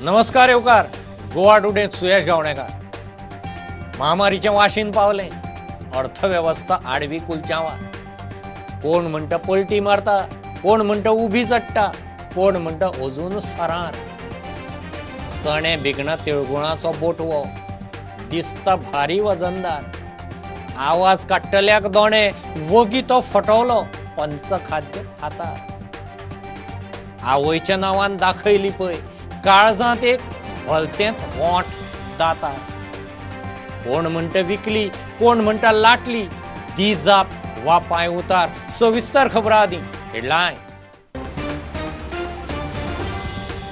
नमस्कार येवकार गोवा टुडेंत सुयश गावणेकार. महामारीचें वाशीन पावलें, अर्थवेवस्था आडवी कुलचावार. कोण म्हणटा पलटी मारता, कोण म्हणटा उबी चडटा, कोण म्हणटा अजून सरार. चणे भिकणां तिळगुणाचो बोटवो दिसता भारी वजनदार. आवाज काडटल्याक दोणे वगी तो फटवलो पंचखाद्य हातार. आवयच्या नांवान दाखयली पळय काळजांत एक भलतेंच वोंठ दातार. कोण म्हणटा विकली, कोण म्हणटा लाटली, दी जाप वा पांय उतार. सविस्तर खबरां आदी हेडलायन्स.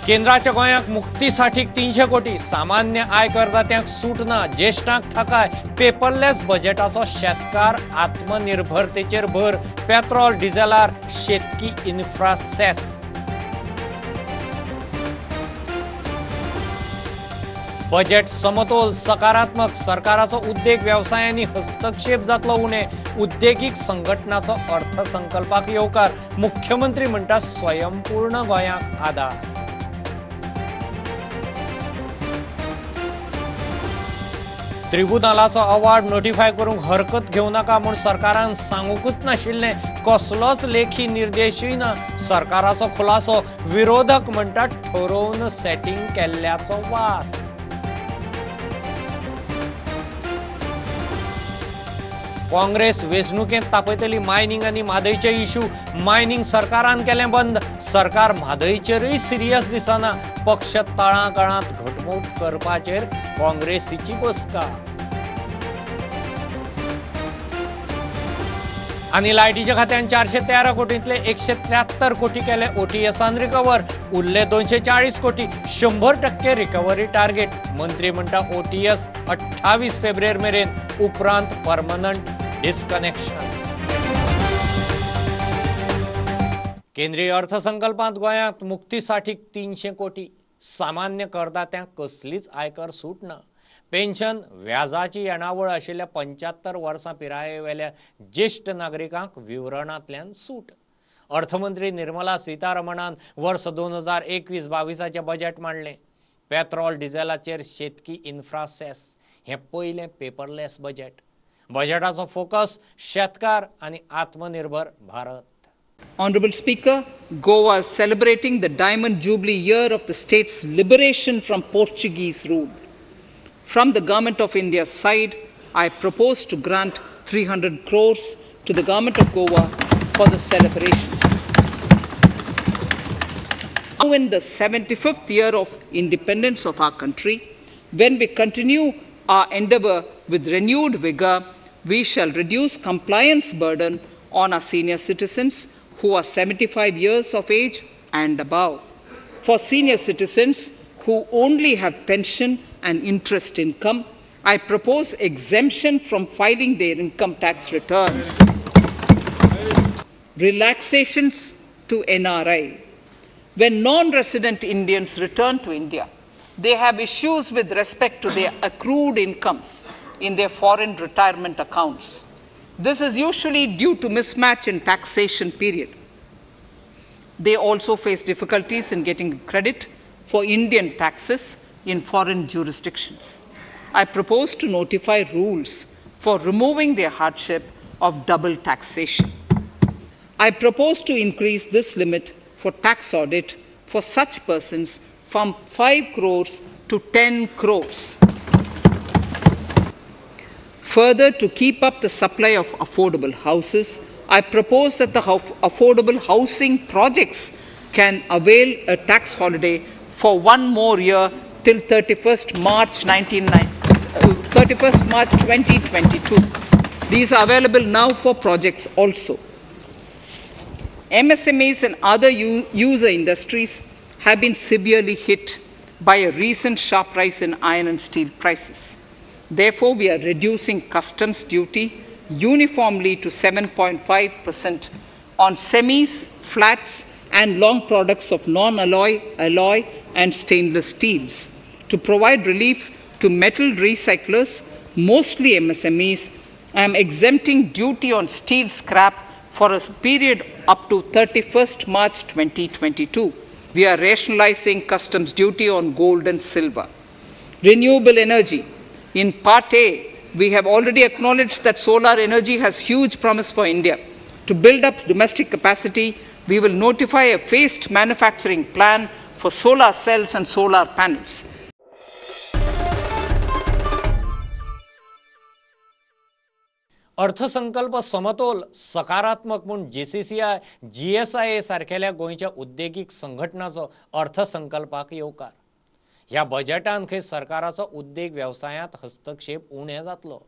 केंद्राच्या गोंयाक मुक्तीसाठी 300 कोटी, सामान्य आयकरदात्यांक सूट ना, ज्येश्ठांक थाकाय, पेपरलेस बजेटाचो शेतकार आत्मनिर्भरतेचेर भर, पेट्रोल डिझेलार शेतकी इन्फ्रा सेस. बजेट समतोल सकारात्मक, सरकाराचो उद्देग वेवसायांनी हस्तक्षेप जातलो उणे, उद्देगीक संघटनाचो अर्थसंकल्पाक येवकार, मुख्यमंत्री म्हणटा स्वयंपूर्ण गोंयाक आदार. त्रिबुनालाचो अवॉर्ड नोटिफाय करूंक हरकत घेवं नाका म्हूण सरकारान सांगूंकच नाशिल्लें, कसलोच लेखी निर्देशूय ना. सरकाराचो खुलासो, विरोधक म्हणटा ठरोवन सेटिंग केल्ल्याचो वास. काँग्रेस वेंचणुकेंत तापयतली मायनिंग आनी म्हादयचे इशू. मायनिंग सरकारान केलें बंद, सरकार म्हादयचेरूय सिरियस दिसना. पक्ष तळागाळांत घटमूट करपाचेर काँग्रेसीची बसका. आनी लायटीच्या खात्यान 413 कोटींतले 173 कोटी केले ओटीएसान रिकवर, उरले 240 कोटी, 100% रिकव्हरी टार्गेट. मंत्री म्हणटा ओटीएस 28 फेब्रुवारी मेरेन, उपरांत परमनंट डिस्कनेक्शन. केंद्रीय अर्थसंकल्पांत गोंयांत मुक्तीसाठी 300 कोटी, सामान्य करदात्यांक कसलीच आयकर सूट ना. पेन्शन व्याजाची येणावळ आशिल्ल्या 75 वर्सां पिरायेवेल्या ज्येश्ठ नागरिकांक विवरणांतल्यान सूट. अर्थमंत्री निर्मला सीतारमणान वर्स 2021-22 बजेट मांडलें. पेट्रोल डिझेलाचेर शेतकी इन्फ्रा सेस हें पयलें पेपरलेस बजेट. बजेटाचो फोकस शेतकार आनी आत्मनिर्भर Bharat. Honorable Speaker, Goa is celebrating the Diamond Jubilee year of the state's liberation from Portuguese rule. From the Government of India's side, I propose to grant 300 crores to the Government of Goa for the celebrations. Now in the 75th year of independence of our country, when we continue our endeavor with renewed vigor, we shall reduce compliance burden on our senior citizens who are 75 years of age and above. For senior citizens who only have pension and interest income, I propose exemption from filing their income tax returns. Relaxations to NRI. When non-resident Indians return to India, they have issues with respect to their accrued incomes in their foreign retirement accounts. This is usually due to mismatch in taxation period. They also face difficulties in getting credit for Indian taxes in foreign jurisdictions. I propose to notify rules for removing their hardship of double taxation. I propose to increase this limit for tax audit for such persons from 5 crores to 10 crores. Further, to keep up the supply of affordable houses, I propose that the affordable housing projects can avail a tax holiday for one more year till 31st March 2022. These are available now for projects also. MSMEs and other user industries have been severely hit by a recent sharp rise in iron and steel prices. Therefore, we are reducing customs duty uniformly to 7.5% on semis, flats, and long products of non-alloy, alloy, and stainless steels. To provide relief to metal recyclers, mostly MSMEs, I am exempting duty on steel scrap for a period up to 31st March 2022. We are rationalizing customs duty on gold and silver. Renewable energy. In Part A, we have already acknowledged that solar energy has huge promise for India. To build up domestic capacity, we will notify a phased manufacturing plan for solar cells and solar panels. अर्थसंकल्प समतोल सकारात्मक म्हूण GCCI GSIA सारकेल्या गोंयच्या उद्देगीक संघटनाचो अर्थसंकल्पाक येवकार. ह्या बजेटान खंय सरकाराचो उद्देग वेवसायांत हस्तक्षेप उणें जातलो.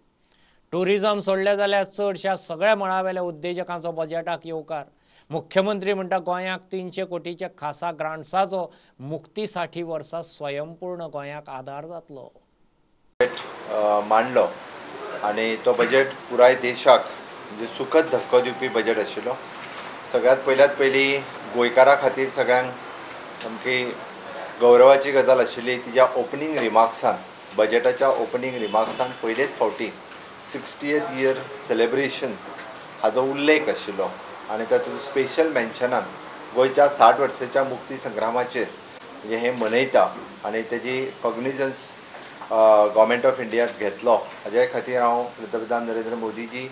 टुरिझम सोडलें जाल्यार चडश्या सगळ्या मळावेल्या उद्देजकांचो बजेटाक येवकार. मुख्यमंत्री म्हणटा गोंयाक 300 कोटीच्या खासा ग्रांट्साचो मुक्तीसाठी वर्सा स्वयंपूर्ण गोंयाक आदार जातलो. मांडलो आनी तो बजेट पुराय देशाक म्हणजे सुखद धक्को दिवपी बजेट आशिल्लो. सगळ्यांत पयल्यात पयलीं गोंयकारां खातीर सगळ्यांक सामकी गौरवाची गजाल आशिल्ली तिज्या ओपनींग रिमार्क्सान, बजेटाच्या ओपनींग रिमार्क्सान पयलेच फावटी 60th year celebration हाजो उल्लेख आशिल्लो आनी तातूंत स्पेशल मेन्शनान गोंयच्या 60 वर्साच्या मुक्ती संग्रामाचेर म्हणजे हें मनयता आनी तेजी कॉग्निजन्स गव्हर्मेंट ऑफ इंडियात घेतलो. हाजे खातीर हांव पंतप्रधान नरेंद्र मोदीजी,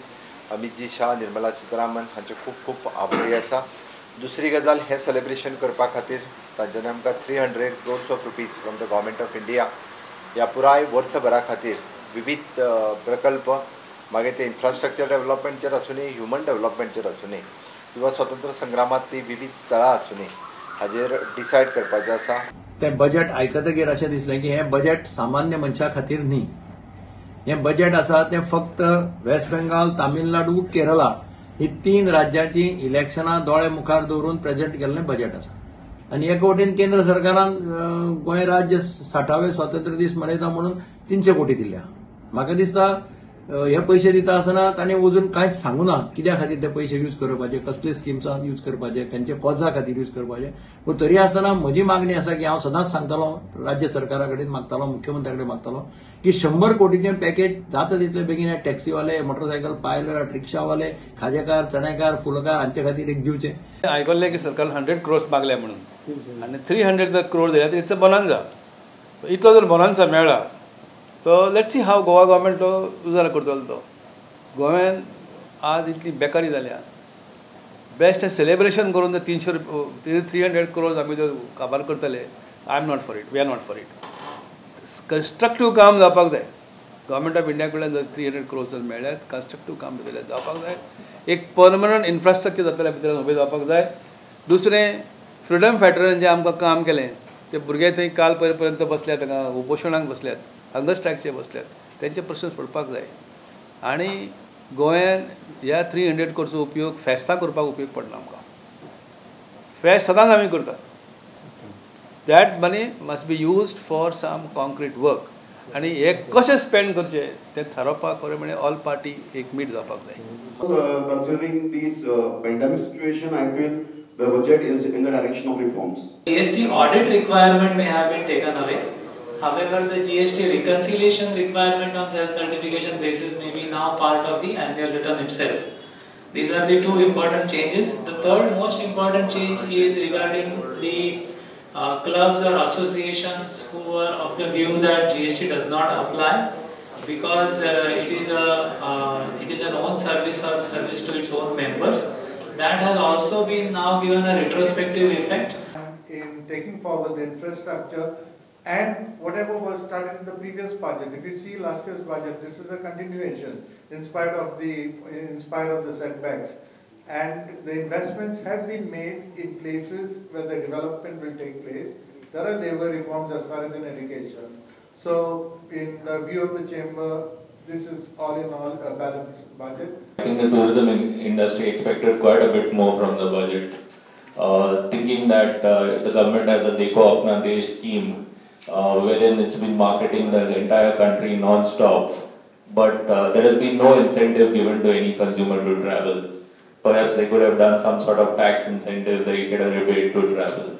अमितजी शाह, निर्मला सीतारामन हांचे खूब खूब आभारी आसा. दुसरी गजाल, हें सेलिब्रेशन करपा खातीर तांच्यांनी आमकां 300 crores of rupees from the government of India ह्या पुराय वर्सभरा खातीर विविध प्रकल्प, मागीर ते इन्फ्रास्ट्रक्चर डेव्हलपमेंटचेर आसुनी, ह्युमन डेव्हलपमेंटचेर आसुनी किंवा स्वतंत्र संग्रामांतली विविध स्थळां आसुनी हाजेर डिसायड करपाचें आसा. तें बजेट आयकतकीर अशें दिसलें की हें बजेट सामान्य मनशा खातीर न्ही. हें बजेट आसा तें फक्त वेस्ट बेंगाल, तामिळनाडू, केरला ही 3 राज्यांची इलेक्शनां दोळे मुखार दवरून प्रेजेंट केल्लें बजेट आसा. आनी एके वटेन केंद्र सरकारान गोंय राज्य 60वे स्वातंत्र्य दीस मनयता म्हणून 300 कोटी दिल्या. म्हाका दिसता हे पयशे दिता आसतना तांणी अजून कांयच सांगू ना कित्या खातीर ते पयशे यूज करपाचे, कसले स्किम्सांक यूज करपाचे, खंयच्या कॉजा खातीर यूज करपाचे. पूण तरी आसतना म्हजी मागणी आसा की हांव सदांच सांगतालो, राज्य सरकारा कडेन मागतालो, मुख्यमंत्र्या कडेन मागतालो की 100 कोटीचें पॅकेज जाता तितले बेगीन हे टॅक्सीवाले, मोटरसायकल पायलट, रिक्षावाले, खाजेकार, चणेकार, फुलकार हांचे खातीर एक दिवचें. आयकल्लें की सरकारान 100 क्रोर्स मागले म्हणून आनी 300 जर क्रोर दिल्यार it's a bonanza. इतलो जर बोनान्जा मेळ्ळा तो let's see how Goa government तो उजार करतलो. तो गोव्यान आज इतली बेकारी जाल्या, बेस्ट सेलिब्रेशन करून 300 क्रोर्स आमी जर काबार करतले, I am not for it, we are not for it. Constructive काम जावपाक जाय. गव्हर्मेंट ऑफ इंडिया कडल्यान जर 300 क्रोर्स जर मेळ्ळ्यात, कन्स्ट्रक्टीव काम भितर जावपाक जाय. एक परमनंट इन्फ्रास्ट्रक्चर जातल्या भितर उबें जावपाक जाय. दुसरें, फ्रिडम फायटरान जें आमकां काम केलें ते भुरगे थंय काल पर्यंत बसल्यात, हांगा उपोशणाक बसल्यात, हंगर स्ट्रायकचे बसल्यात, तेंचे प्रश्न सोडपाक जाय. आनी गोंयान ह्या 300 क्रोर्सचो उपयोग फेस्तां करपाक उपयोग पडना आमकां. फेस्त सदांच आमी करतात. That money must be used for some concrete work. आनी हे कशें स्पेंड करचें तें थारोवपाक खरें म्हणल्यार ऑल पार्टी एक मीट जावपाक जाय. Considering this pandemic situation, I feel the budget is in the direction of reforms. GST audit requirement may have been taken away. However, the GST reconciliation requirement on self-certification basis may be now part of the annual return itself. These are the two important changes. The third most important change is regarding the clubs or associations who are of the view that GST does not apply because it is an own service or service to its own members. That has also been now given a retrospective effect. In taking forward the infrastructure and whatever was started in the previous budget, if you see last year's budget, this is a continuation in spite of the setbacks. And the investments have been made in places where the development will take place. There are labor reforms as far as in education. So in the view of the chamber, this is all in all a balanced budget. I think the tourism industry expected quite a bit more from the budget, thinking that the government has a Dekho Apna Desh scheme, wherein it's been marketing the entire country non-stop, but there has been no incentive given to any consumer to travel. Perhaps they could have done some sort of tax incentive that you get a rebate to travel.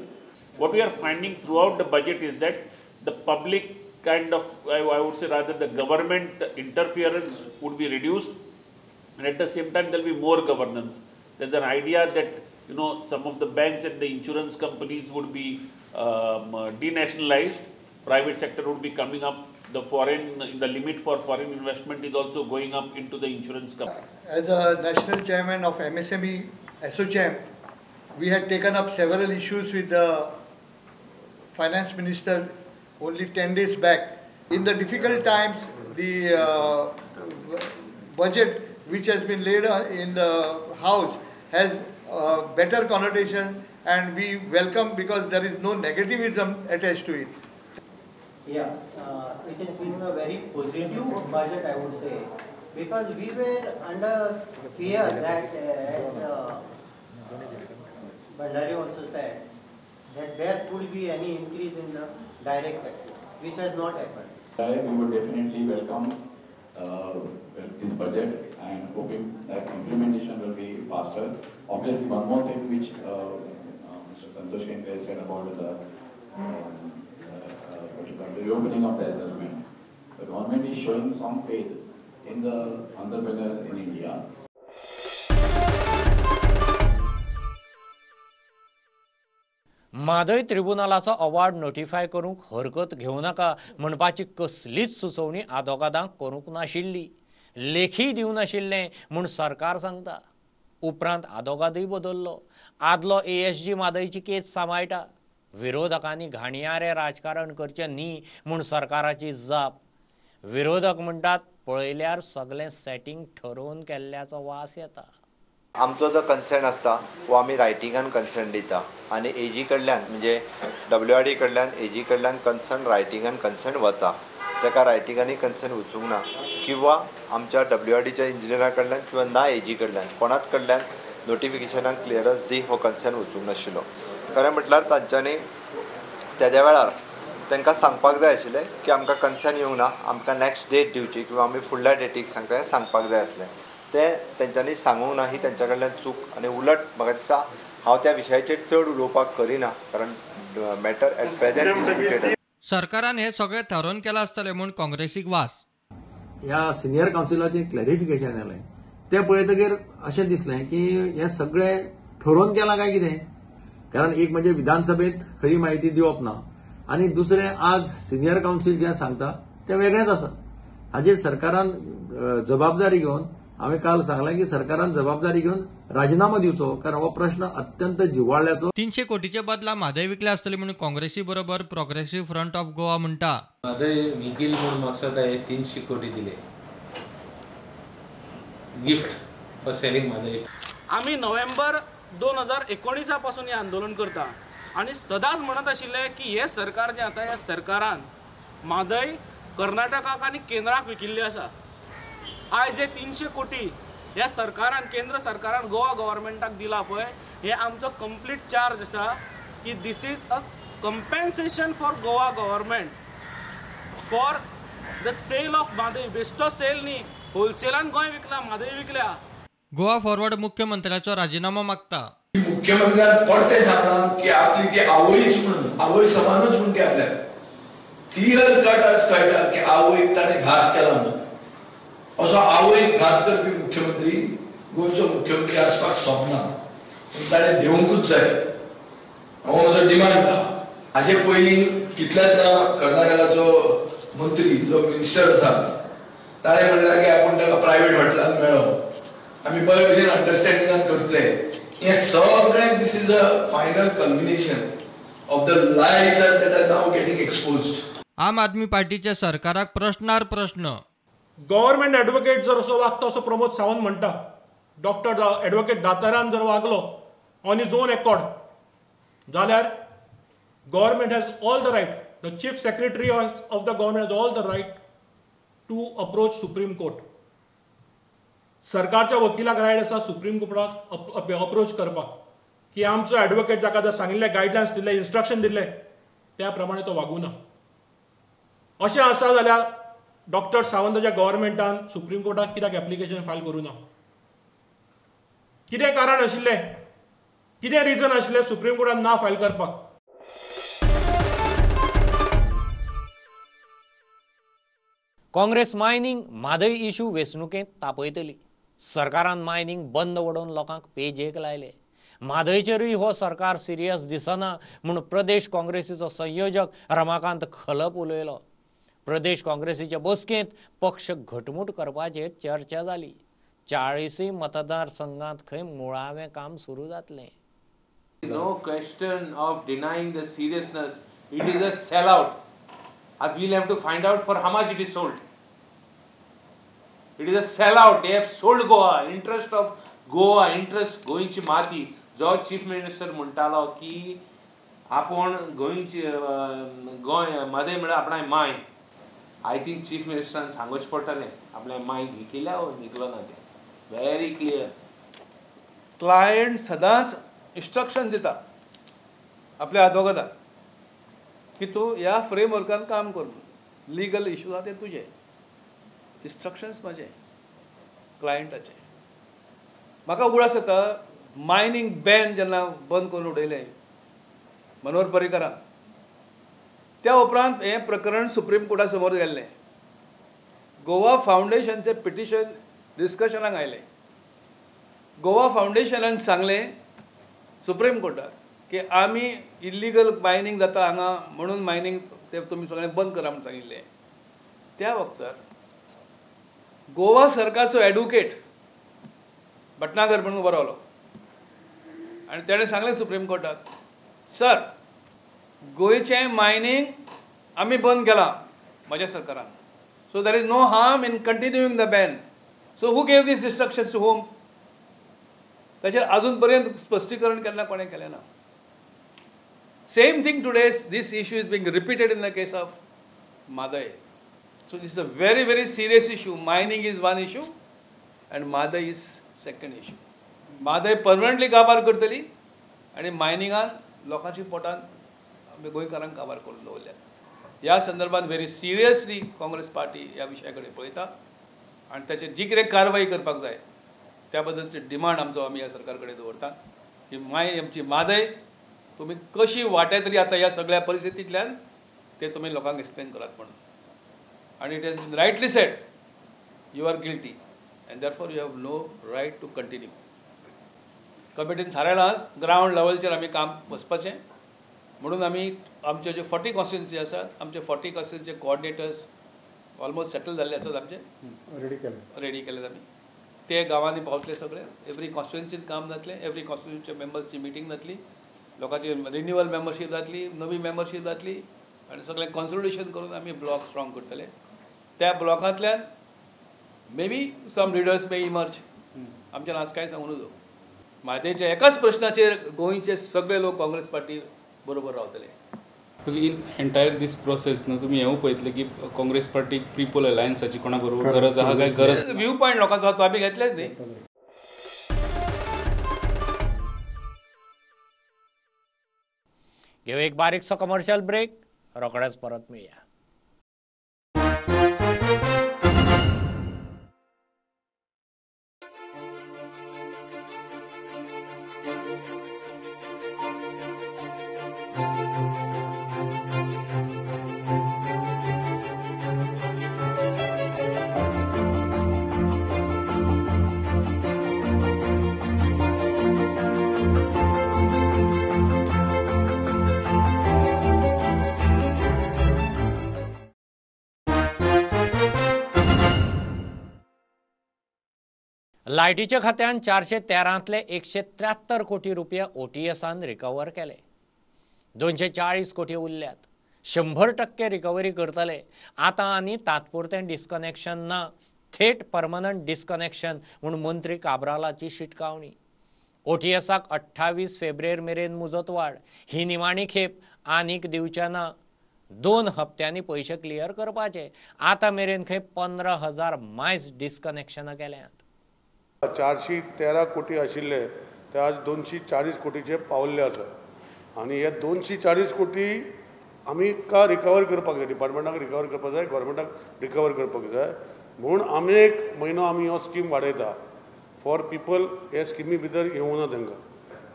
What we are finding throughout the budget is that the public kind of, I would say rather the government interference would be reduced, and at the same time there will be more governance. There is an idea that you know, some of the banks and the insurance companies would be denationalized, private sector would be coming up, the limit for foreign investment is also going up into the insurance company. As a national chairman of MSME ASSOCHAM, we had taken up several issues with the finance minister only 10 days back. In the difficult times, the budget which has been laid in the house has better connotation, and we welcome because there is no negativism attached to it. Yeah, it has been a very positive budget, I would say, because we were under fear that, as Bhandari also said, that there could be any increase in the direct taxes, which has not happened. We would definitely welcome this budget and hoping that implementation will be faster. Obviously, one more thing which Mr. Santosh Kenkre said about the reopening of the assessment. The government is showing some faith in the entrepreneurs in India. Mhadei त्रिबुनालाचो award notify करूंक हरकत घेवं नाका म्हणपाची कसलीच सुचोवणी आदोगादांक करूंक नाशिल्ली, लेखी दिवं नाशिल्लें म्हूण सरकार सांगता. उपरांत आदोगादूय बदल्लो. आदलो ASG म्हादयची केस सांबाळटा. विरोधकांनी घाणयारें राजकारण करचें न्ही म्हूण सरकाराची जाप. विरोधक म्हणटात पळयल्यार सगळें सेटींग ठरोवन केल्ल्याचो वास येता. आमचो जो कन्सर्न आसता वो आमी रायटिंगान कन्सर्न दिता आनी एजी कडल्यान म्हणजे WRD कडल्यान एजी कडल्यान कन्सर्न रायटिंगान कन्सर्न वता. ताका रायटिंगांनी कन्सर्न वचूंक ना किंवा आमच्या WRDच्या इंजिनियरा कडल्यान किंवा ना एजी कडल्यान कोणाच कडल्यान नोटिफिकेशनाक क्लियरन्स दी हो कन्सर्न वचूंक नाशिल्लो. खरें म्हटल्यार तांच्यांनी तेद्या वेळार तांकां सांगपाक जाय आशिल्लें की आमकां कन्सर्न येवंक ना, आमकां नॅक्स्ट डेट दिवची किंवा आमी फुडल्या डेटीक सांगता हें सांगपाक जाय आसलें. तें तेंच्यांनी सांगूंक ना ही तेंच्या कडल्यान चूक. आनी उलट म्हाका दिसता हांव त्या विशयाचेर चड उलोवपाक करिना कारण मॅटर एट प्रेझेंट डिस्प्युटेड. सरकारान हें सगळें थारोवन केलां आसतलें म्हूण काँग्रेसीक वास. ह्या सिनियर कावन्सिलाचें क्लॅरिफिकेशन जालें तें पळयतकीर अशें दिसलें की हें सगळें ठरोवन केलां काय कितें, कारण एक म्हणजे विधानसभेंत खरी म्हायती दिवप ना आनी दुसरें आज सिनियर कावन्सील जें सांगता तें वेगळेंच आसा. हाजेर सरकारान जबाबदारी घेवन हांवें काल सांगलें की सरकारान जबाबदारी घेवन राजिनामो दिवचो, कारण हो प्रश्न अत्यंत जिव्हाळ्याचो. 300 कोटीचे बदला म्हादय विकल्या आसतली म्हणून काँग्रेसी बरोबर प्रोग्रेसिव्ह फ्रंट ऑफ गोवा म्हणटा. म्हादय विकील म्हणून मकसद आहे 300 कोटी दिले गिफ्ट फॉर सेलिंग म्हादय. आमी नोव्हेंबर 2019 पासून हे आंदोलन करता आनी सदांच म्हणत आशिल्ले की हे सरकार जें आसा ह्या सरकारान म्हादय कर्नाटकाक आनी केंद्राक विकिल्ली आसा. आयज हे 300 कोटी ह्या सरकारान केंद्र सरकारान गोवा गव्हर्मेंटाक दिला पळय, हे आमचो कंप्लीट चार्ज आसा की this is a compensation for Goa government for the sale of Mhadei. बेश्टो सेल न्ही, होलसेलान गोंय विकला, म्हादय विकल्या. गोवा फॉरवर्ड मुख्यमंत्र्याचो राजिनामो मागता. मुख्यमंत्र्यान परतें सांगलां की आपली ती आवयच म्हणून, आवय समानूच म्हूण ती आपल्याक क्लियर कट आज कळटा की आवयक ताणें घात केला म्हणून. असो आवयक घात करपी मुख्यमंत्री गोंयचो मुख्यमंत्री आसपाक सोबना, पूण ताणें देवंकूच जाय हो म्हजो डिमांड आसा. हाजे पयलीं कितल्याच ना कर्नाटकाचो मंत्री जो मिनिस्टर आसा ताणें म्हणलां की आपूण ताका प्रायवेट हॉटेलान मेळ्ळो, आमी बरे भशेन अंडरस्टँडिंगान करतले. हें सगळें this is a final culmination of the lies that are now getting exposed. Aam Aadmi पार्टीच्या सरकाराक प्रश्नार प्रश्न. गव्हर्मेंट एडवोकेट जर असो वागता असो प्रमोद सावंत म्हणटा, डॉक्टर एडवोकेट दातारान जर वागलो ऑन his own accord जाल्यार government has all the right, the chief secretary of the government has all the right to approach supreme court. सरकारच्या वकिलाक रायट आसा सुप्रीम कोर्टाक अप्रोच करपाक की आमचो एडवोकेट जाका जर सांगिल्ले गायडलायन्स दिल्ले, इन्स्ट्रक्शन दिल्ले त्या प्रमाणे तो वागूना. अशें आसा जाल्यार डॉक्टर सावंताच्या गव्हर्मेंटान सुप्रीम कोर्टाक कित्याक एप्लिकेशन फायल करूं ना? कितें कारण आशिल्लें, कितें रिजन आशिल्लें सुप्रीम कोर्टान ना फायल करपाक? काँग्रेस मायनिंग म्हादय इशू वेंचणुकेंत तापयतली. सरकारान मायनिंग बंद उडोवन लोकांक पेजेक लायले. म्हादयचेरूय हो सरकार सिरियस दिसना म्हूण प्रदेश काँग्रेसीचो संयोजक रमाकांत खलप उलयलो. प्रदेश काँग्रेसीचे बसकेंत पक्ष घटमूट करपाचेर चर्चा जाली. 40 मतदारसंघात खंय मुळावें काम सुरू जातलें. No question of denying the seriousness. It is a sellout. We'll have to find out for how much it is sold. It is a sellout. They have sold Goa. Interest of Goa, interest गोंयची माती. जो chief minister म्हणटालो की आपूण गोंयची गोंय म्हादय म्हळ्यार आपणाय my. I think chief मिनिस्टरान सांगोच पडटलें आपल्या माय विकिल्या वो निकलो ना तें. Very clear. Client सदांच इन्स्ट्रक्शन दिता आपल्या आदवोगादाक की तूं ह्या फ्रेमवर्कान काम कर, लिगल इशू आहा ते तुजे, इन्स्ट्रक्शन्स म्हाजे क्लायंटाचे. म्हाका उगडास येता मायनींग बॅन जेन्ना बंद करून उडयलें मनोहर पर्रीकरान, त्या उपरांत हें प्रकरण सुप्रीम कोर्टा समोर गेल्लें. गोवा फावंडेशनचें पिटिशन डिस्कशनाक आयलें. गोवा फावंडेशनान सांगलें सुप्रीम कोर्टाक की आमी इल्लिगल मायनींग जाता हांगा म्हणून मायनींग ते तुमी सगळें बंद करा म्हूण सांगिल्लें. त्या वखतार गोवा सरकारचो एडवोकेट भटनागर म्हणून उबो रावलो आनी तेणें सांगलें सुप्रीम कोर्टाक, सर गोंयचें मायनींग आमी बंद केलां म्हज्या सरकारान, so there is no harm in continuing the ban. So who gave these instructions to whom? ताचेर अजून पर्यंत स्पश्टीकरण केन्ना कोणें केलें ना. Same thing today, this issue is being repeated in the case of Mhadei. So this is a very very serious issue. Mining is one issue and Mhadei is second issue. Mhadei permanently काबार करतली आनी मायनिंगान लोकांची पोटान आमी गोंयकारांक काबार करून दवरल्यात. ह्या संदर्भात व्हेरी सिरियसली काँग्रेस पार्टी ह्या विशया कडेन पळयता आनी ताचेर जी कितें कारवाई करपाक जाय त्या बद्दलची डिमांड आमचो आमी ह्या सरकार कडेन दवरता की आमची म्हादय तुमी कशी वाटयतली आतां ह्या सगळ्या परिस्थितींतल्यान ते तुमी लोकांक एक्सप्लेन करात म्हणून. आनी it has been rightly said, you are guilty and therefore you have no right to continue. कमिटीन थारायलां ग्रावंड लेवलचेर आमी काम वचपाचें म्हणून आमी आमचे जे 40 कॉन्स्टिट्युन्सी आसात आमचे 40 कॉन्स्टिट्युन्सीचे कोऑर्डिनेटर्स ऑलमोस्ट सेटल जाल्ले आसात आमचे, रेडी केले आमी. ते गांवांनी पावतले सगळे, एवरी कॉन्स्टिट्युन्सीन काम जातलें, एवरी कॉन्स्टिट्युन्सीच्या मेंबर्सची मिटींग जातली, लोकांची रिन्युअल मेंबरशीप जातली, नवी मेंबरशीप जातली आनी सगळें कॉन्सोलिडेशन करून आमी ब्लॉक स्ट्रॉंग करतले. त्या ब्लॉकांतल्यान maybe some leaders may emerge. आमच्यान आज कांय सांगू नजो. म्हादयच्या एकाच प्रश्नाचेर गोंयचे सगळे लोक काँग्रेस पार्टी बरोबर रावतले. इन एंटायर दीस प्रोसेस न्हू तुमी हेंवूय पळयतले की काँग्रेस पार्टीक प्रिपोल अलायन्साची कोणा बरोबर गरज आहा काय गरज व्यू पॉयंट लोकांचो तो आमी घेतलेच न्ही. घेऊ एक बारीकसो कमर्शियल ब्रेक, रोखडेच परत मेळया. लायटीच्या खात्यान 413 173 कोटी रुपया ओटीएसान रिकवर केले. 240 कोटी उरल्यात. 100% रिकवरी करतले. आतां आनी तात्पुरतें डिस्कनेक्शन ना, थेट परमनंट डिस्कनेक्शन म्हूण मंत्री काब्रालाची शिटकावणी. ओटीएसाक 28 फेब्रुवारी मेरेन मुजतवाड. ही निमाणी खेप आनीक दिवचे ना. 2 हप्त्यांनी पयशे क्लियर करपाचे. आतां मेरेन खंय 15,000 मायज डिस्कनेक्शनां केल्यांत. 413 कोटी आशिल्ले ते आज 240 कोटीचे पावल्ले आसा आनी हे 240 कोटी आमी का रिकवर करपाक जाय, डिपार्टमेंटाक रिकवर करपाक जाय, गव्हर्मेंटाक रिकवर करपाक जाय. म्हूण आमी एक म्हयनो आमी हो स्कीम वाडयता फॉर पिपल. हे स्किमी भितर येवना तांकां.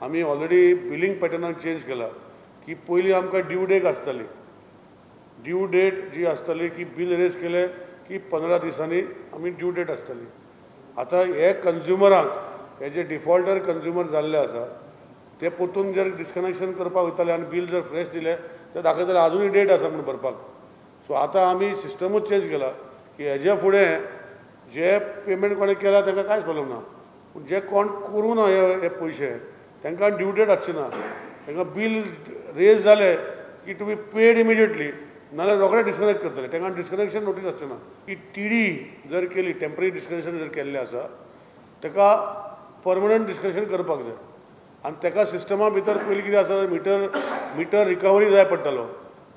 आमी ऑलरेडी बिलींग पॅटर्नाक चेंज केला की पयलीं आमकां ड्यू डेट आसताली, ड्यू डेट जी आसताली की बील रेज केलें की 15 दिसांनी आमी ड्यू डेट आसताली. आतां हे कंज्युमरांक हे जे डिफॉल्टर कंज्युमर जाल्ले आसा ते परतून जर डिस्कनेक्शन करपाक वयताले आनी बील जर फ्रेश दिलें ते दाखयताले आजुनूय डेट आसा म्हूण भरपाक. सो आतां आमी सिस्टमूच चेंज केला की हेजे फुडें जे पेमेंट कोणें केला ताका कांयच प्रॉब्लम ना, पूण जे कोण करूं ना हे पयशे तांकां ड्यू डेट आसची ना. तांकां बील रेज जालें की तुमी पेड इमिजिएटली, नाजाल्यार रोखडे डिस्कनेक्ट करतले. तांकां डिस्कनेक्शन नोटीस आसचें ना. की टी डी जर केली, टेम्पररी डिस्कनेक्शन जर केल्लें आसा ताका परमनंट डिस्कनेक्शन करपाक जाय. आनी ताका सिस्टमा भितर पयलीं कितें आसा, मिटर रिकवरी जाय पडटालो,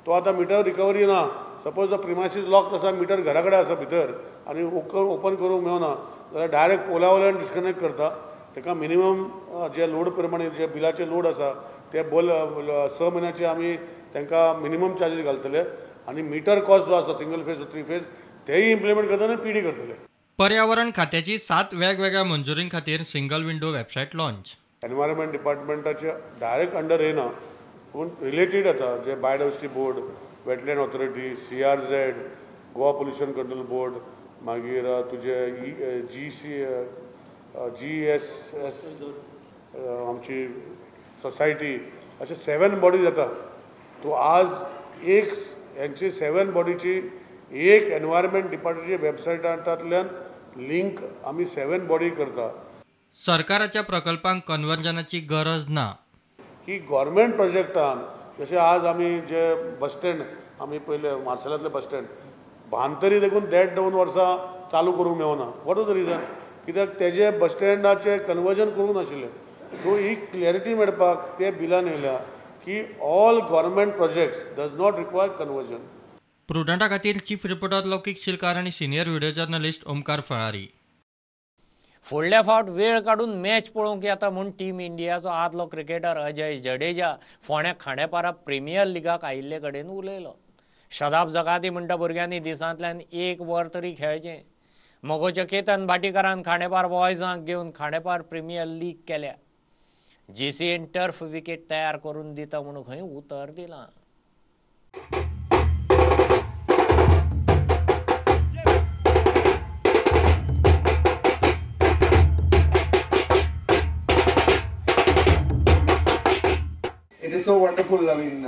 तो आतां मिटर रिकवरी ना. सपोज प्रिमायसीस लॉक आसा, मिटर घरा कडेन आसा भितर आनी ओपन करूंक मेळना जाल्यार डायरेक्ट पोला वयल्यान डिस्कनेक्ट करता. ताका मिनिमम जे लोड प्रमाणे जे बिलाचे लोड आसा ते बोल 6 म्हयन्याचे आमी तांकां मिनिमम चार्जीस घालतले आनी मिटर कॉस्ट जो आसा सिंगल फेज थ्री फेज तेय इम्प्लिमेंट करतले आनी पी डी करतले. पर्यावरण खात्याची 7 वेगवेगळ्या मंजुरीं खातीर single window website launch. Environment डिपार्टमेंटाचे direct under येना पूण रिलेटेड येता, जे biodiversity board, wetland authority, CRZ, Goa pollution control board, मागीर तुजे GSS आमची सोसायटी, अशे 7 बॉडीज येता. तो आज एक हेंची 7 बॉडीची एक एनवायरमेंट डिपार्टमेंटची वेबसायटांतल्यान लिंक आमी 7 बॉडी करता. सरकाराच्या प्रकल्पांक कन्वर्जनाची गरज ना की गव्हर्मेंट प्रोजेक्टान, जशें आज आमी जे बस स्टँड आमी पयले मार्सेलांतले बस स्टँड बांदतरी देखून 1.5-2 वर्सां चालू करूंक मेळना. What was the reason? कित्याक तेजे बस स्टँडाचें कन्वर्जन करूंक नाशिल्लें. सो ही क्लॅरिटी मेळपाक ते बिलान येयल्या की all government projects does not require conversion. प्रुडंटा खातीर चीफ रिपोर्टर लौकीक शिलकार आनी सिनियर व्हिडिओ जर्नलिस्ट ओमकार फळारी. फुडल्या फावट वेळ काडून मॅच पळोवंक येता म्हूण टीम इंडियाचो आदलो क्रिकेटर अजय जडेजा फोंड्या खांडेपारा प्रिमियर लिगाक आयिल्ले कडेन उलयलो. शदाब जगाती म्हणटा भुरग्यांनी दिसांतल्यान 1 वर तरी खेळचें. मगोच्या केतन भाटीकारान खांडेपार बॉयजांक घेवन खांडेपार प्रिमियर लीग केल्या. जीसीएन टर्फ विकेट तयार करून दिता म्हणून खंय उतर दिलां. It is so wonderful. I mean,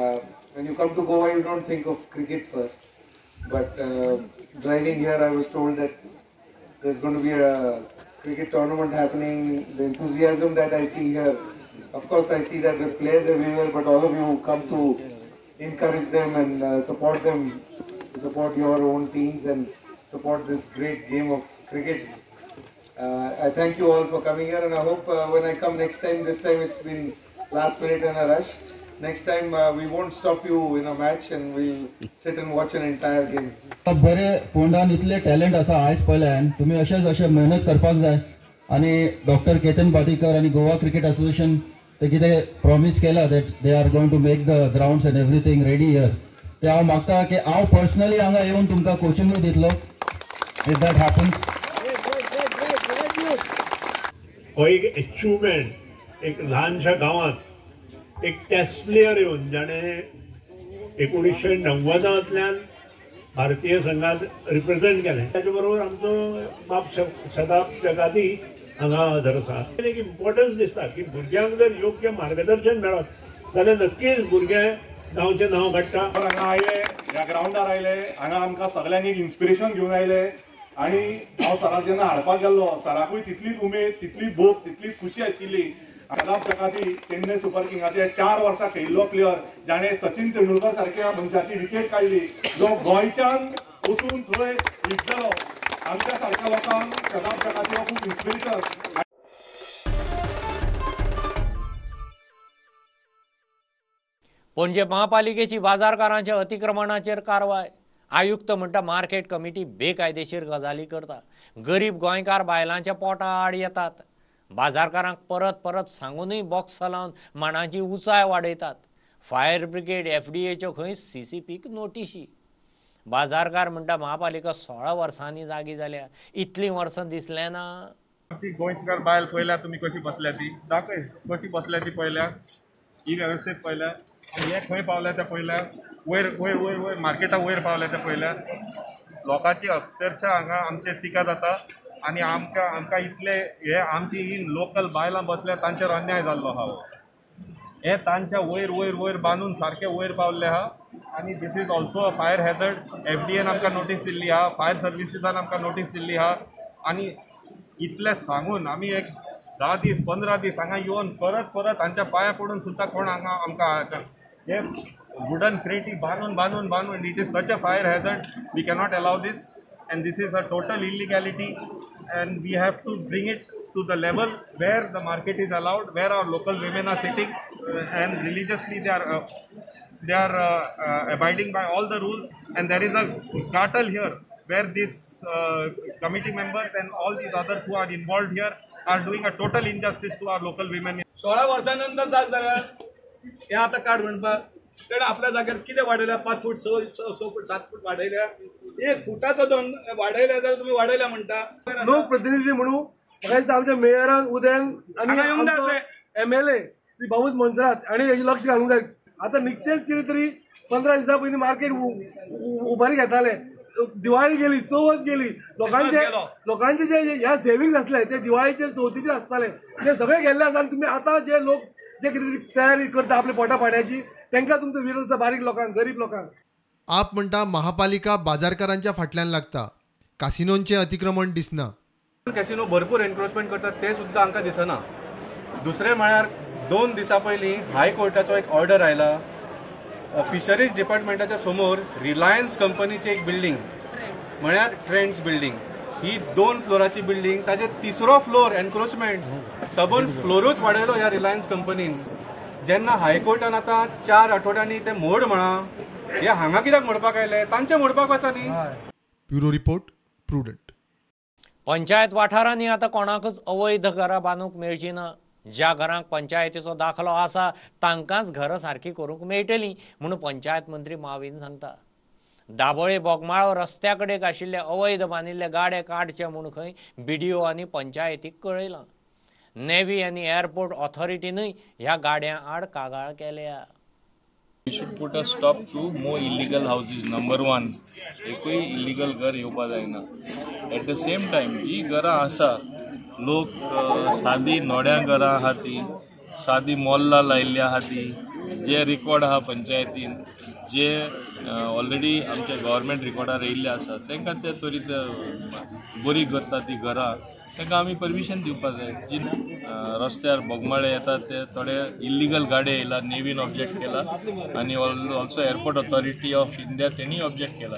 when you come to Goa, you don't think of cricket first. But driving here, I was told that there's going to be a cricket tournament happening. The enthusiasm that I see here, of course, I see that the players everywhere, but all of you who come to encourage them and support them, support your own teams and support this great game of cricket. I thank you all for coming here, and I hope when I come next time, this time it's been last minute and a rush. Next time we won't stop you in a match and we'll sit and watch an entire game. बरे फोंडान इतले talent आसा आयज पळयल्यान तुमी अशेंच अशें मेहनत करपाक जाय आनी डॉक्टर केतन भाटीकर आनी गोवा क्रिकेट असोसिएशन ते कितें प्रॉमीस केला that they are going to make the grounds and everything ready here. ते हांव मागता की हांव पर्सनली हांगा येवन तुमकां कोचिंगूय दितलो if that happens. हो एक एचिवमेंट एक ल्हानशा गांवांत एक टेस्ट प्लेयर येवन जाणें 1990 भारतीय संघात रिप्रेझेंट केलें. ताचे बरोबर आमचो बाब शदाब जगाती हांगा हजर आसा. एक इम्पॉर्टन्स दिसता की भुरग्यांक जर योग्य मार्गदर्शन मेळत जाल्यार नक्कीच भुरगे गांवचें नांव काडटा. हांगा आयले, ह्या ग्रावंडार आयले, हांगा आमकां सगळ्यांनी एक इन्स्पिरेशन घेवन आयले आनी हांव सराक जेन्ना हाडपाक गेल्लो सराकूय तितलीच उमेद, तितलीच भोग, तितलीच खुशी आशिल्ली. शदाब जगाती चेन्नय सुपर किंगाचे 4 वर्सां खेळिल्लो प्लेयर, जाणें सचिन तेंडुलकर सारक्या मनशाची विकेट काडली, जो गोंयच्यान वचून थंय हिट जालो. आमच्या सारक्या लोकांक शदाब जगाती हो खूब इन्स्पिरेशन. पणजे महापालिकेची बाजारकारांच्या अतिक्रमणाचेर कारवाय. आयुक्त म्हणटा मार्केट कमिटी बेकायदेशीर गजाली करता. गरीब गोंयकार बायलांच्या पोटा आड येतात. बाजारकारांक परत परत सांगूनय बॉक्स लावन माणाची उंचाय वाडयतात. फायर ब्रिगेड एफडीएच्यो खंय सीसीपीक नोटिशी. बाजारकार म्हणटा महापालिका 16 वर्सांनी जागी जाल्या, इतलीं वर्सां दिसलें ना. ती गोंयकार बायल पळयल्या तुमी कशी बसल्या ती, दाखय कशी बसल्या ती पळयल्या, ही वेवस्थेत पळयल्या आनी हे खंय पावल्या ते पळयल्या, वयर वयर वयर वयर मार्केटा वयर पावल्या ते पळयल्या. लोकांची अक्षरशा हांगा आमचेर टिका जाता आनी आमकां आमकां इतले हे आमची ही लोकल बायलां बसल्या तांचेर अन्याय जाल्लो आहा. हे तांच्या वयर वयर वयर बांदून सारके वयर पावल्ले आहा आनी this is also a fire hazard. FDN आमकां नोटीस दिल्ली आहा, फायर सर्विसीसान आमकां नोटीस दिल्ली आहा आनी इतलें सांगून आमी एक 10 दीस 15 दीस हांगा येवन परत परत हांच्या पांया पडून सुद्दां कोण हांगा आमकां हे वुडन क्रेटी बांदून बांदून बांदून it is such a fire hazard. We cannot allow this and this is a total illegality and we have to bring it to the level where the market is allowed, where our local women are sitting and religiously they are abiding by all the rules. And there is a cartel here where these committee members and all these others who are involved here are doing a total injustice to our local women. 16 वर्सां नंतर जाग जाल्यार हे आतां काड म्हणपाक तेणें आपल्या जाग्यार कितें वाडयल्या, 5 फूट 6 फूट 7 फूट वाडयल्या, 1 फुटाचो दोन वाडयल्या जाल्यार तुमी वाडयल्या म्हणटा. लोकप्रतिनिधी म्हणून म्हाका दिसता आमच्या मेयरान उदयन आनी एमएलए श्री बाबूस मोन्सेरात हांणी हेजेर लक्ष घालूंक जाय. आतां निकतेच कितें तरी 15 दिसां पयलीं मार्केट उबारी घेताले, दिवाळी गेली, चवथ गेली, लोकांचे जे ह्या सेविंग्स आसले ते दिवाळीचेर चवथीचेर आसताले ते सगळे गेल्ले आसा. आनी तुमी आतां जे लोक जे कितें तयारी करता आपल्या पोटा पाड्याची तांकां तुमचो विरोध आसा, बारीक लोकांक, गरीब लोकांक. आप म्हणटा महापालिका बाजारकारांच्या फाटल्यान लागता, कासिनोंचें अतिक्रमण दिसना. कॅसिनो भरपूर एनक्रोचमेंट करतात ते सुद्दां आमकां दिसना. दुसरें म्हळ्यार 2 दिसां पयलीं हायकोर्टाचो एक ऑर्डर आयला, फिशरीज डिपार्टमेंटाच्या समोर रिलायन्स कंपनीची एक बिल्डींग म्हळ्यार ट्रेंड्स बिल्डींग, ही 2 फ्लोराची बिल्डींग, ताजेर 3रो फ्लोर एनक्रोचमेंट, सबंद फ्लोरूच वाडयलो ह्या रिलायन्स कंपनीन. जेन्ना हायकोर्टान आतां 4 आठवड्यांनी ते मोड म्हणा, हे हांगा कित्याक मोडपाक आयले, तांचे मोडपाक वचा न्ही. Bureau report, Prudent. Panchayat वाठारांनी आतां कोणाकच अवैध घरां बांदूंक मेळची ना. ज्या घरांक पंचायतीचो दाखलो आसा तांकांच घरां सारकी करूंक मेळटलीं म्हूण पंचायत मंत्री माविन सांगता. दाबोळे बोगमाळो रस्त्या कडेक आशिल्ले अवैध बांदिल्ले गाडे काडचे म्हूण खंय बीडीओ आनी पंचायतीक कळयलां. नेव्ही आनी एअरपोर्ट ऑथॉरिटीनूय ह्या गाड्यां आड कागाळ केल्या. We should put a stop to more illegal houses. Number 1, एकूय इलिगल घर येवपा जायना. एट the same time जी घरां आसा, लोक सादी नोड्यां घरां आहा ती, सादी मोल्लां लायिल्ली आहा ती, जे रिकॉर्ड आहा पंचायतीन, जे ऑलरेडी आमच्या गव्हर्मेंट रिकॉर्डार येयल्ले आसा तांकां ते त्वरीत बरी करता ती घरां, तांकां आमी परमिशन दिवपाक जाय. जी रस्त्यार बोगमाळे येतात ते थोडे इल्लिगल गाडये येयला, नेव्हीन ऑब्जेक्ट केला आनी also airport authority of India तेणीय ऑब्जेक्ट केला.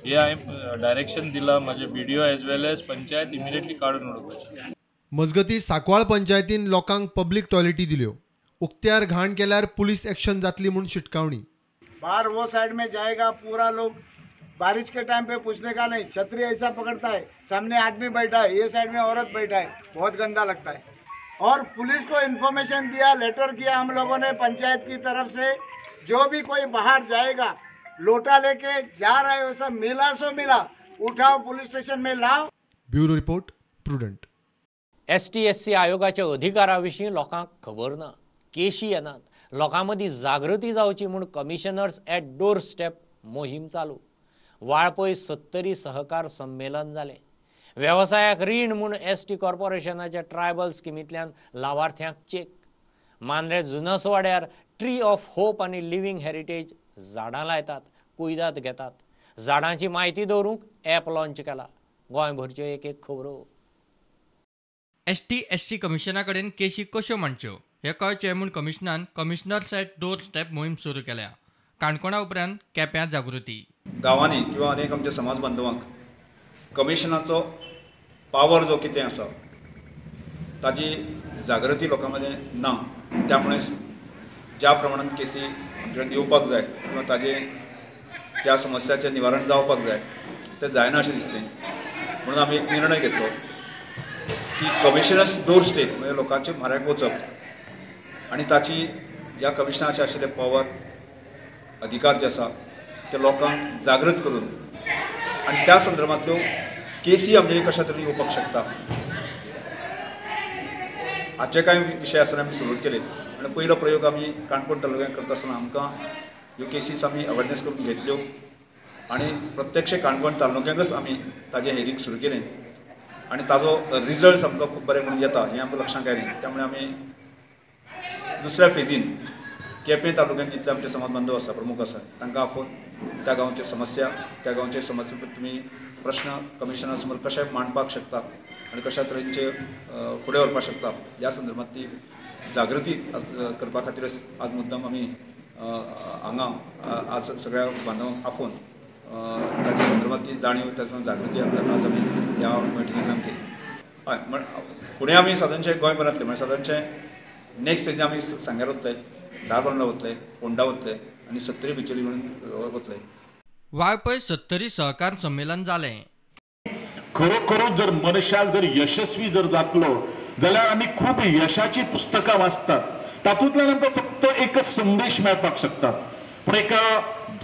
हे हांवें डायरेक्शन दिलां म्हाजे BDO as well as panchayat immediately काडून उडोवपाचें. मजगतीं सांकवाळ पंचायतीन लोकांक पब्लीक टॉयलेटी दिल्यो. उक्त्यार घाण केल्यार पुलीस एक्शन जातली म्हूण शिटकावणी. बाहर वो साइड में जाएगा पूरा लोग, बारिश के टाइम पे पूछने का नहीं, छतरी ऐसा पकड़ता है, सामने आदमी बैठा है, ये साइड में औरत बैठा है, बहुत गंदा लगता है. और पुलिस को इन्फॉर्मेशन दिया, लेटर किया हम लोगों ने पंचायत की तरफ से, जो भी कोई बाहर जाएगा लोटा लेके जा रहा है वैसा मिला सो मिला, उठाओ पुलिस स्टेशन में लाओ. Bureau report, Prudent. ST SC आयोगाच्या अधिकारा विशीं लोकांक खबर ना, केशी येनात. लोकां मदीं जागृती जावची म्हूण कमिशनर्स एट डोर स्टेप मोहीम चालू. वाळपय 70 सहकार संमेलन जालें. वेवसायाक रीण म्हूण एसटी कॉर्पोरेशनाच्या ट्रायबल स्किमींतल्यान लावार्थ्यांक चेक. मांद्रे जुनसवाड्यार ट्री ऑफ होप आनी लिव्हिंग हेरिटेज झाडां लायतात, कुयदाद घेतात. झाडांची म्हायती दवरूंक ॲप लॉन्च केला. गोंयभरच्यो एक एक खबरो. एसटी एससी कमिशना कडेन केशी कश्यो मांडच्यो हें कळचें म्हूण कमिशनान कमिशनर्स एट डोर स्टेप मोहीम सुरू केल्या. काणकोणा उपरांत केप्यां जागृती. गांवांनी किंवा अनेक आमच्या समाज बांधवांक कमिशनाचो पावर जो कितें आसा ताजी जागृती लोकां मदें ना, त्यामुळे ज्या प्रमाणान केसी आमचे कडेन येवपाक जाय किंवा ताजे त्या समस्याचें निवारण जावपाक जाय तें जायना अशें दिसलें. म्हणून आमी एक निर्णय घेतलो की कमिशनर्स डोर स्टेप म्हणजे लोकांचे म्हऱ्याक वचप आनी ताची ज्या कमिशनाचे आशिल्ले पावर अधिकार जे आसा ते लोकांक जागृत करून आनी त्या संदर्भांतल्यो केसी आमचे कशा तरेन येवपाक शकता हाचे कांय विशय आसतना आमी सुरू केले. आनी पयलो प्रयोग आमी काणकोण तालुक्यांत करता आसतना आमकां ह्यो केसीस आमी अवेरनेस करून घेतल्यो आनी प्रत्यक्ष काणकोण तालुक्यांकच आमी ताजें हेरींग सुरू केलें आनी ताजो रिजल्ट आमकां खूब बरें म्हणून येता हें आमकां लक्षांत आयलें. त्यामुळे आमी दुसऱ्या फेजीन केपें तालुक्यांत जितले आमचे समाज बांधव आसा, प्रमुख आसा, तांकां आफोवन त्या गांवचे समस्या, त्या गांवचे समस्ये तुमी प्रश्न कमिशनरा समोर कशे मांडपाक शकता आनी कशा तरेचे फुडें व्हरपाक शकता ह्या संदर्भात ती जागृती करपा खातीर आज मुद्दाम आमी हांगा आज सगळ्या बांधवांक आफोवन ताच्या संदर्भात ती जाणीव, ताच्या जागृती आज आमी ह्या मिटिंगेंतल्यान केली. हय, म्हण फुडें आमी सादारणशें गोंयभरांतले म्हणजे सादारणशें नेक्स्ट स्टेजीन आमी सांग्यार वतले, धारबांदोडा वतले, फोंडा वतले आनी सत्तरी बिचोली म्हणून वतले. वाळपय सत्तरी सहकार संमेलन जालें. खरोखरूच जर मनशाक जर यशस्वी जर जातलो जाल्यार आमी खूब यशाची पुस्तकां वाचतात, तातूंतल्यान आमकां फक्त एकच संदेश मेळपाक शकता. पूण एका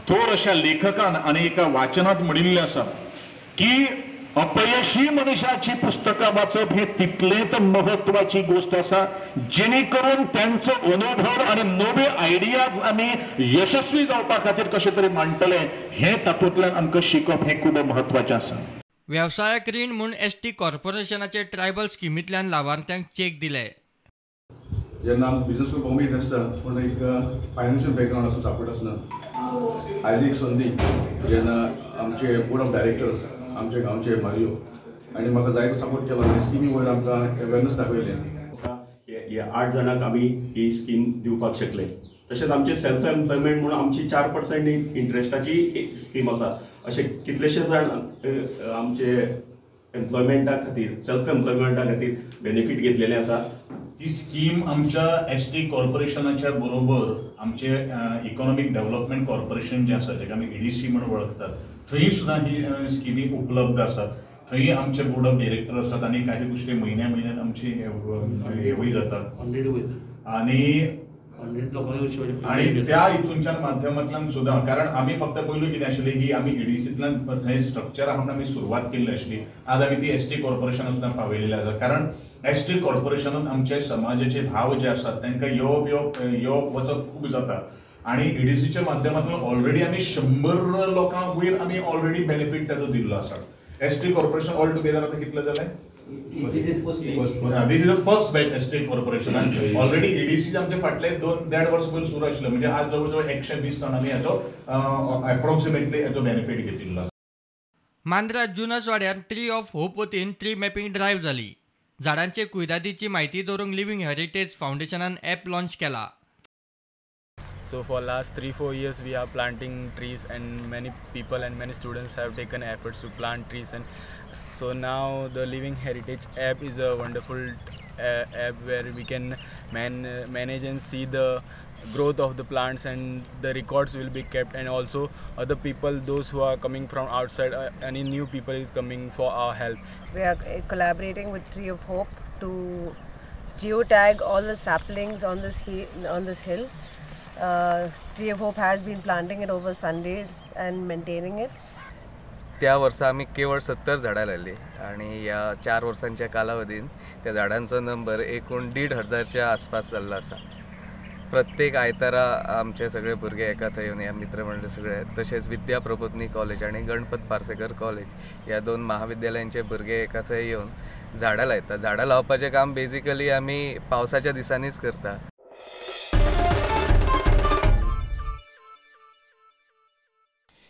थोर अशा लेखकान आनी एका वाचनांत म्हणिल्लें आसा की अपयशी मनशाची पुस्तकां वाचप हे तितलेंच महत्वाची गोष्ट आसा, जेणे करून त्यांचो अनुभव आनी नवे आयडियाज आमी यशस्वी जावपा खातीर कशे तरी मांडटले हे तातूंतल्यान आमकां शिकप हें खूब महत्वाचें आसा. वेवसायीक रीण म्हूण एसटी कॉर्पोरेशनाचे ट्रायबल स्किमींतल्यान लावार्थ्यांक चेक दिले. जेन्ना आमकां बिजनस करपाक उमेद नासता पूण एक फायनान्शियल बॅकग्रावंड आसता, सपोर्ट आसना. आयज एक संदी जेन्ना आमचे बोर्ड ऑफ डायरेक्टर्स आमच्या गांवचे मारियो आनी म्हाका जायतो सपोर्ट केलो आनी स्किमी वयर आमकां अवेरनस दाखयलें. ह्या 8 जाणांक आमी ही स्कीम दिवपाक शकले. तशेंच आमचे सेल्फ एम्प्लॉयमेंट म्हणून आमची 4% इंट्रस्टाची एक स्कीम आसा. अशे कितलेशे जाण आमचे एम्प्लॉयमेंटा खातीर, सेल्फ एम्प्लॉयमेंटा खातीर बेनिफीट घेतलेले आसा. ती स्कीम आमच्या एस टी कॉर्पोरेशनाच्या बरोबर आमचे इकॉनॉमीक डेव्हलपमेंट कॉर्पोरेशन जें आसा, जेका आमी EDC म्हणून वळखतात, थंय सुद्दां ही स्किमी उपलब्ध आसात. थंय आमचे बोर्ड ऑफ डिरेक्टर आसात आनी काही गोश्टी म्हयन्या म्हयन्यान आमची हेवूय जातात आनी आणि त्या हितूनच्यान माध्यमांतल्यान सुद्दां, कारण आमी फक्त पयलू कितें आशिल्लें की आमी EDCतल्यान थंय स्ट्रक्चर आहा म्हणून आमी सुरवात केल्ली आशिल्ली. आज आमी ती एस टी कॉर्पोरेशनान सुद्दां पावयलेली आसा, कारण एस टी कॉर्पोरेशनान आमचे समाजाचे भाव जे आसात तांकां येवप येवप येवप वचप खूब जाता आनी EDCच्या माध्यमांतल्यान ऑलरेडी आमी 100 लोकांक वयर आमी ऑलरेडी बेनिफीट ताजो दिल्लो आसा. S T corporation all together आतां कितले जालें? This is the first batch ST Corporation. Already EDC आमचे फाटले 2-1.5 वर्स पयलीं सुरू आशिल्लें, म्हणजे आज जवळ जवळ 120 जाणांनी हाचो एप्रोक्सिमेटली हाचो बेनिफीट घेतिल्लो आसा. मांद्रा जुनस वाड्यार ट्री ऑफ होप वतीन ट्री मॅपिंग ड्रायव्ह जाली. झाडांचे कुयदादीची म्हायती दवरूंक लिव्हिंग हेरिटेज फावंडेशनान ॲप लॉन्च केला. So for last 3-4 years we are planting trees and many people and many students have taken efforts to plant trees, and so now the Living Heritage app is a wonderful app where we can manage and see the growth of the plants and the records will be kept, and also other people, those who are coming from outside, any new people is coming for our help. We are collaborating with Tree of Hope to geotag all the saplings on this hill. Tree of Hope has been planting it over Sundays and maintaining it. त्या वर्सा आमी केवळ 70 झाडां लायली आनी ह्या 4 वर्सांच्या कालावधीन त्या झाडांचो नंबर एकूण 1500च्या आसपास जाल्लो आसा. प्रत्येक आयतारा आमचे सगळे भुरगे एका थंय येवन ह्या मित्रमंडळ सगळे, तशेंच विद्या प्रबोधनी कॉलेज आनी गणपत पार्सेकर कॉलेज ह्या 2 महाविद्यालयांचे भुरगे एका थंय येवन झाडां लायता. झाडां लावपाचें काम बेजिकली आमी पावसाच्या दिसांनीच करता.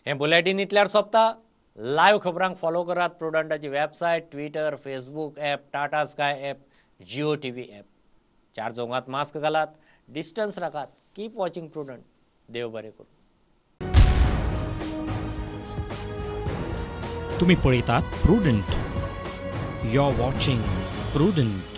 हें बुलेटीन इतल्यार सोंपता. लायव्ह खबरांक फॉलो करात प्रुडंटाची website, Twitter, Facebook app, Tata Sky app, Jio TV app. 4 चौगांत mask घालात, डिस्टन्स राखात, कीप वॉचिंग प्रुडंट. देव बरें करूं. तुम्ही पळयतात Prudent. You are watching Prudent.